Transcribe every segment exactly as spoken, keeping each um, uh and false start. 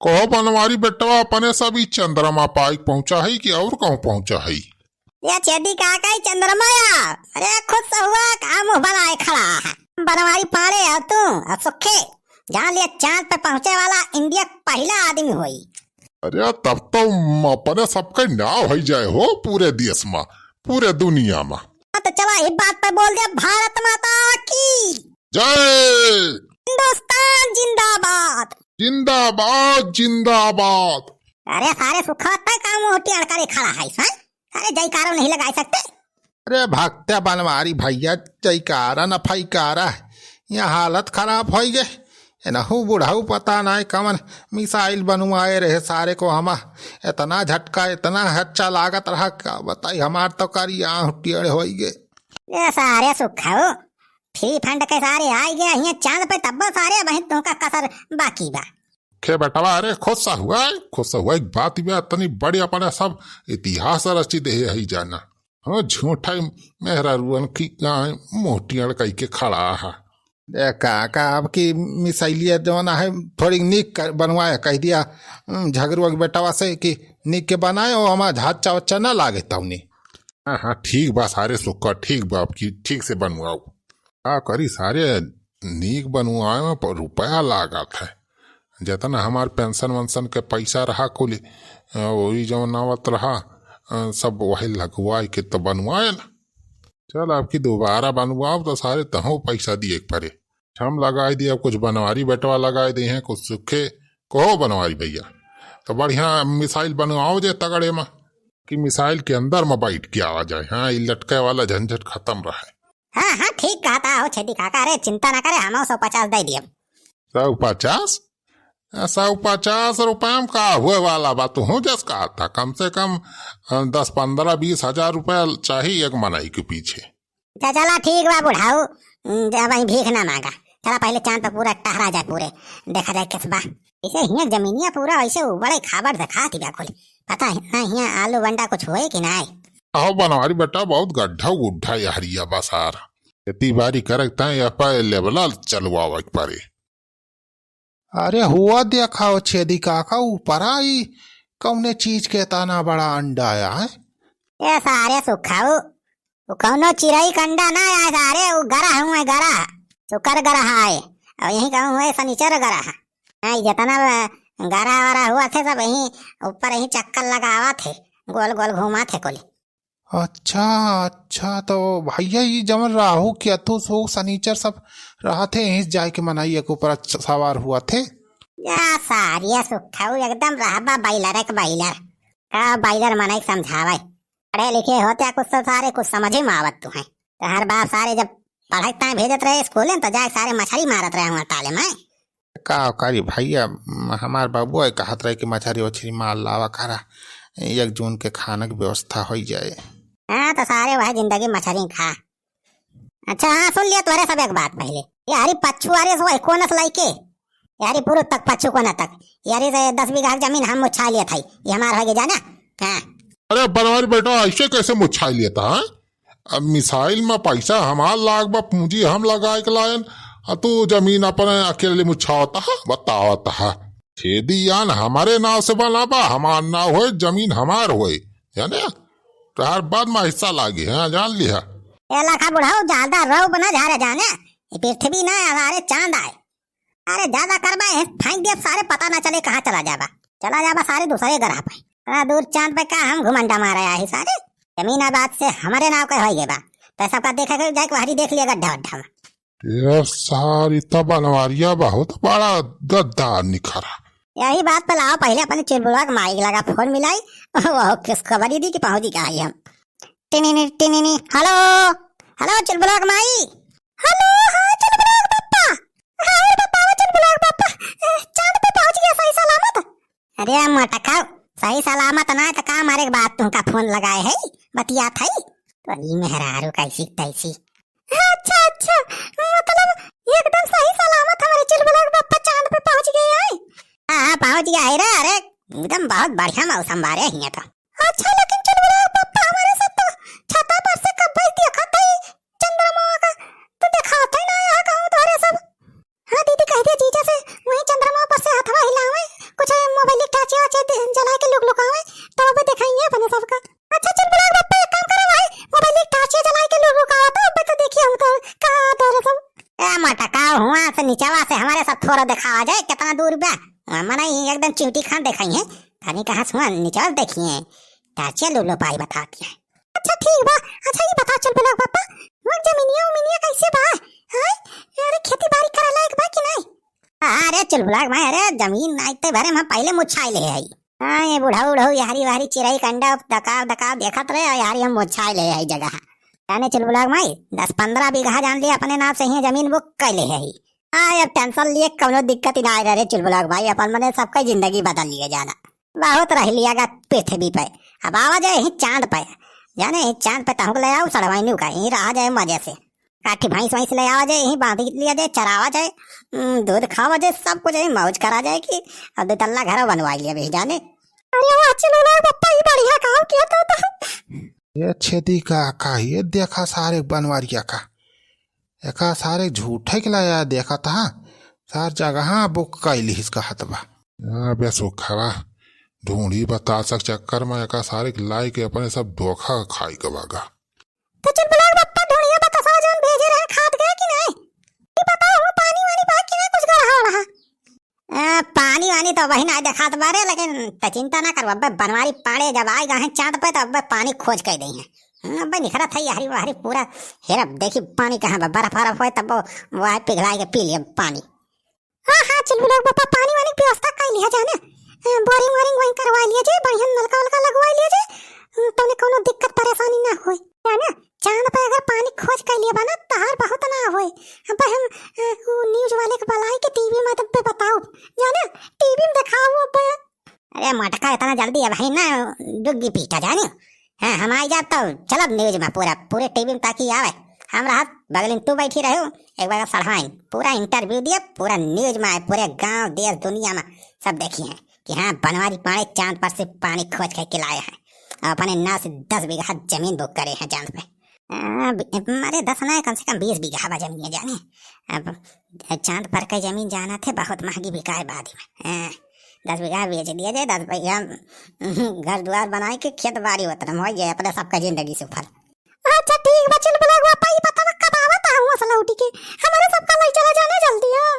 कहो बनवारी बेटवा, अपने सब ई चंद्रमा पाई पहुँचा है कि और कहूँ पहुँचा है? या छेदी काका, ई चंद्रमा या? अरे खुश हुआ, का मुँह बनाए खड़ा है? बनवारी पाड़े हो तू, और सुखे, जान लिया चाँद पे पहुँचे वाला इंडिया क पहिला आदमी होई। अरे तब तो म-, अपने सबके नाव होइ जाए हो पूरे देश मा, पूरे दुनिया मा। हाँ, तो चला, ई बात पे बोल दे, भारत माता की जय। हिंदुस्तान जिंदाबाद। जिंदाबाद, जिंदाबाद। अरे सारे सुखा, तै का मुँह टेढ़ करे खड़ा है, हैं? अरे जयकारो नहीं लगाए सकते। अरे भक्त्या बनवारी भैया, जयकारा न फैकारा, यहाँ हालत खराब होइ गए। एनहू बुढ़ऊ पता नाय कवन मिसाइल बनवाए रहे सारे को हमा। इतना झटका, इतना हच्चा लागत रहा, का बताई, हमार तो करी आँख टेढ़ होइ गए। ए सारे सुखाऊ, फ्री फंड के सारे आइ गए हियाँ चाँद पे, तब्बो सारे वहीं तुमका कसर बाकी बा। खे बेटवा, अरे खुश हुआ, खुश हुआ, एक बात बा, इतनी बड़ी अपने सब इतिहास रची दे है जाना। हाँ, झूठा ही मेहरारुअन की गाय मोटियाड़ कई के खड़ा है। ए काका, अब की मिसाइलिया जौन है, थोड़ी नीक कर, बनवाए, कह दिया, हम्म, झगरुआ के बेटवा से कि नीक के बनाए, वो हमार झाचा वच्चा ना लागे तौनी। हाँ, हाँ, ठीक बा सारे सुक्का, ठीक बा, अब की ठीक से बनवाओ। का करी सारे, नीक बनवाए में प-, रुपया लागत है। जतना हमार पेंशन वेंशन के पैसा रहा कुल, अ, वही जौन आवत रहा, अ, सब वही लगवाए के तो बनवाए ना। चल, अब की दोबारा बनवाओ तो सारे तहूँ पैसा दिए के परे। हम लगाए दिए, अब कुछ बनवारी बेटवा लगाए दिए हैं, कुछ सुखे। कहो बनवारी भैया, तो बढ़िया मिसाइल बनवाओ जे तगड़े में, कि मिसाइल के अंदर में बैठ के आवा जाए। हाँ, ये लटके वाला झंझट खत्म रहे। हाँ, हाँ, ठीक कहता हो छेदी काका। अरे, चिंता ना करे, हम सौ पचास दे दिए। सौ पचास? आ, सौ पचास रुपया में का हुए वाला बा? तू हूँ जस कहा था, कम से कम, अ, दस, पन्द्रह, बीस हजार रुपया चाहिए एक मनई के पीछे। अच्छा, चला ठीक बा बुढ़ाऊ, उम, जब वहीं भीख ना मांगा। चला पहले चाँद पे पूरा टहरा जाए, पूरे देखा जाए किस बा। इसे हियाँ जमीनिया पूरा वैसे उबड़े खाबड़ दिखाती बा कुल। पता है ना हियाँ आलू बंडा कुछ हुए कि नाय? अहो बनवारी बेटा, बहुत गड्ढा गुड्ढा यहरिया बा सार। खेती बाड़ी करे तय यह पे लेवला चलवावे के परे। अरे हुआ देखा हो छेदी काका, ऊपरा ई कौने चीज के इतना बड़ा अंडा आया है? ए सारे सुखाऊ, वो कौनो चिरई के अंडा ना आया सारे, वो गरह हुए गरह, शुक्र गरह आए, और यहीं कहूँ हुए शनिचर गरह। हाँ, ये जितना ब-, गरह वरह हुआ थे सब यहीं ऊपर यहीं चक्कर लगावा थे, गोल गोल घूमा थे कुल। अच्छा, अच्छा, तो भैया, ई जवन राहु, केतु, सुक, सनीचर सब रहत हे, यहीं से जाए के मनई एक ऊपर च-, सवार हुआ थे। या सारिया सुखाऊ, एकदम रहबा बाइलर एक बाइलर। का बाइलर मनई समझावे? पढ़े लिखे होते कुछ तो सारे कुछ समझ ही में आवत तू है। तो हर बाप सारे जब पढ़ाई ताई भेजत रहे स्कूले में, तो जाए सारे मछली मारत रहे हुआ ताले में। का करी भैया, म-, हमार बाबू कहत रहे कि मछरी उछरी मार लावा करा, एक जून के खाना के व्यवस्था होइ जाए। हाँ, तो सारे वह जिंदगी मछरी खा। अच्छा, हाँ, सुन लिया तोहरे सब एक बात पहले। यारी पच्छू आरे सो कोनस लाइके, यारी पूर्व तक पच्छू कोना तक, यारी से दस बीघा के जमीन हम मुछा लिया था, ये हमार होइगे जाना। हाँ। अरे बनवारी बेटा, ऐसे कैसे मुछा लिया था, हाँ? अब मिसाइल में पैसा हमार लाग बा, पूंजी हम लगाए के लायन, आ तू जमीन अपने अकेले मुछावत हा, बतावत हा। छेदी यान हमारे नाव से बना बा, हमार नाव होए, जमीन हमार होए, जाने? तोहार बाद में हिस्सा लागी, हाँ, जान लिहा। ए लाखा बुढ़ाऊ, ज्यादा रौब ना झारे जाने, ये पृथ्वी ना, हमारे चांद आए। अरे ज्यादा करबा, ए, फेंक दिया सारे, पता ना चले कहाँ चला जाबा। चला जाबा सारे दूसरे ग्रह पे। इतना दूर चांद पे का हम घुमंडा मारे आए सारे? जमीन आबाद से हमारे नाव के होइगे बा। तो सबका देखे के जाए, वहरी देख लिया गड्ढा वड्ढा में। ये सारी तो बनवारिया बहुत बड़ा गद्दार निखरा। यही बात पे लाओ, पहले अपने चुलबुलवा के माई के लगा फोन मिलाई, वो खुशखबरी दी कि पहुंची गए हम। टिनिनी, टिनिनी, हेलो, हेलो, चुलबुलवा के माई। हेलो, हाँ, चुलबुलवा के पप्पा। हाँ, अरे पप्पा, वो चुलबुलवा के पप्पा, ए, चांद पे पहुंच गया सही सलामत। अरे मटकाऊ, सही सलामत ना है तो का मारे के बाद तुमका फोन लगाए है, बतियात है। तो ई मेहरारू कैसी तैसी। अच्छा, अच्छा, मतलब एकदम सही सलामत हमारे चुलबुलवा के पप्पा चांद पे पहुंच गए हैं। हाँ, हाँ, पहुंच गया है रे। अरे, एकदम बहुत बढ़िया मौसम बारे हियां तो। अच्छा, लेकिन चुलबुलवा के पप्पा हमारे सब तो छता पर से कब्बे देखत है चंद्रमा का, तो देखात है ना यहाँ कहूँ तोहरे सब। हाँ दीदी, कह दिया जीजा से, वहीं चंद्रमा पर से हथवा हिलावे, कुछ देखावा जाए, कितना दूर बा। वहाँ मने ही एकदम चिमटी खान देखाई है, तनी कहाँ सुआ निचल देखिए, ताचे लूलो पाई बताती है। अच्छा ठीक बा। अच्छा ये बता चुलबुला बापा, वो जमीनिया उमीनिया कैसे बा? हाँ? अरे खेती बाड़ी करे लायक बा कि नहीं? अरे चुलबुला भाई, अरे जमीन नाई ते भरे हम पहले मुछाई ले आई। हाँ, ये बुढ़ऊ उढ़ऊ, यारी वारी चिरई कंडा दकाव दकाव देखत रहे, और यारी हम मोछाए ले है जगह। जाने चुलबुला के माई, दस पन्द्रह बीघा जान लिया अपने नाम से ही जमीन बुक कर ले है। हाँ, अब टेंशन लिए कौनो दिक्कत ही ना आए रे चुलबुला के भाई, अपन मने सबका जिंदगी बदल लिए जाना। बहुत रह लिया गा पृथ्वी पे, अब आवा जाए ही चांद पे। जाने ही चांद पे तहुक ले आओ सड़वाइनू का, ही रहा जाए मजे से। काठी भैंस वैंस ले आवा जाए, यहीं बांध लिया जाए, चरावा जाए, हम्म, दूध खावा जाए, सब कुछ यहीं मौज करा जाए कि अब दो तल्ला घर बनवा लिया भी जाने। अरे वाह, चलो ना पप्पा, ये बढ़िया काम किया तो, तो। ये छेदी का, का, ये देखा सारे बनवारिया का, एका सारे झूठे के लाया देखा था, सार जगह बुक कैली इसका हतबा। अबे सुखवा, ढूंढी बतासक चक्कर में एका सारे के लाई के अपने सब धोखा खाई के बागा। तो चुलबुला के बप्पा ढोड़िया बतासा जौन भेजे रहे, खात गए कि नहीं? ई बताओ, हो पानी वानी बा कि नहीं कुछ गड़हा रहा? ए, पानी वानी तो वही ना देखात बारे, लेकिन त चिंता ना करबा, अब्बे बनवारी पाड़े जब आए गए हैं चांद पे, तो अब्बे पानी खोज के दे हैं। हम्म, अब्बे निखरत है, यहरी वहरी पूरा हेरा, देखी पानी कहाँ बा, बर्फ बर्फ होए, तब वो, वो आए पिघलाए के पी लिए पानी। हाँ, हाँ, चुलबुला के बप्पा, पानी वानी की व्यवस्था कर लिया जाए ना। हाँ, बोरिंग वोरिंग वहीं करवा लिया जाए, बढ़िया नलका वलका लगवा लिया जाए। हम्म, तौने कौनो दिक्कत परेशानी ना होए, जाए ना। चांद पे अगर पानी खोज कर लिया बा ना, तहार बहुत ना होए। अब हम, अ, वो न्यूज वाले के बुलाए के टीवी में तब पे बताओ, जाए ना, टीवी में दिखाओ अब। अरे मटका, इतना जल्दी अब है ना, डुग्गी पीटा जानियो। हाँ, हम आई जाब तो चलब न्यूज में पूरा, पूरे टीवी में ताकि आवे। हम रहत बगलिन तू बैठी रहो, एक बार सड़हाइन पूरा इंटरव्यू दिया, पूरा न्यूज में आए, पूरे गांव, देश, दुनिया में सब देखी हैं कि हाँ, बनवारी पाड़े चांद पर से पानी खोज के लाए हैं और अपने नाम से दस बीघा जमीन बुक करे हैं चांद पे। आ, बी-, अरे दस ना, कम से कम बीस बीघा बा जमीन है जाने। अब चांद पर के जमीन जाना थे, बहुत महंगी बिकाए बाद में। हाँ, दस बीघा बेच दिया जाए, दस बीघा घर द्वार बनाए के खेत बाड़ी उतना हो जाए, अपने सबका जिंदगी सुफल। अच्छा ठीक बा, चुलबुला के बप्पा, ई बतावा कब आवत है हुआ से लौटी के? हमारे सबका लई चला जाने जल्दी, हाँ।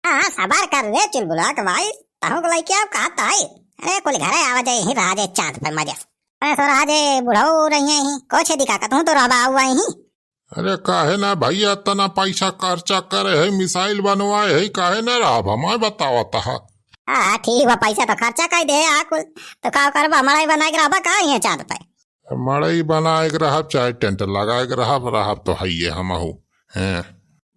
हाँ, हाँ, सबर कर रे चुलबुला के भाई, तहु को लई के आओ कहत है। अरे कुल घरे आवा जाए, यहीं रहा जाए चांद पे मजे से। अरे सो रहा जाए, बुढ़ऊ रही है यहीं, को छेदी काका, तू तो रहबा हुआ यहीं। अरे काहे ना भैया, इतना पैसा खर्चा करे है, मिसाइल बनवाए है, काहे ना रहब, हमारे बतावत है। हाँ, ठीक बा, पैसा तो खर्चा कर दे आ कुल, तो का करबा, मड़ई बनाए के रहबा का यहीं चांद पे? मड़ई बनाए के रहब, चाहे टेंट लगाए के रहब, रहब तो हइये हमहू। हैं।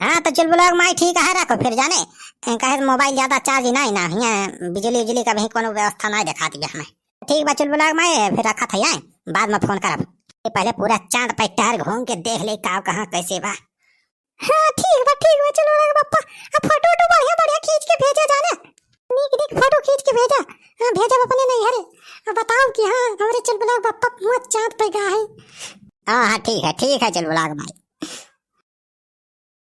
हाँ, तो चुलबुला के माई ठीक है, रखो फिर जाने। ए, काहे मोबाइल ज्यादा चार्ज नहीं ना, हियाँ बिजली उजली का भी कोनो व्यवस्था नहीं दिखाती है हमें। ठीक बा चुलबुला के माई, फिर रखत है, आए, बाद में फोन करब। ये पहले पूरा चांद पे टहर घूम के देख ले, का कहाँ कैसे बा। हाँ, ठीक बा, ठीक बा, चुलबुला के बप्पा। अब फोटो वोटो बढ़िया बढ़िया खींच के भेजा जाने। नीक नीक फोटो खींच के भेजा। हाँ, भेजब अपने नैहरे। अब बताओ कि हाँ, हमरे चुलबुला के बप्पा हुआ चांद पे गा है। हाँ, हाँ, ठीक है, ठीक है, चुलबुला के माई।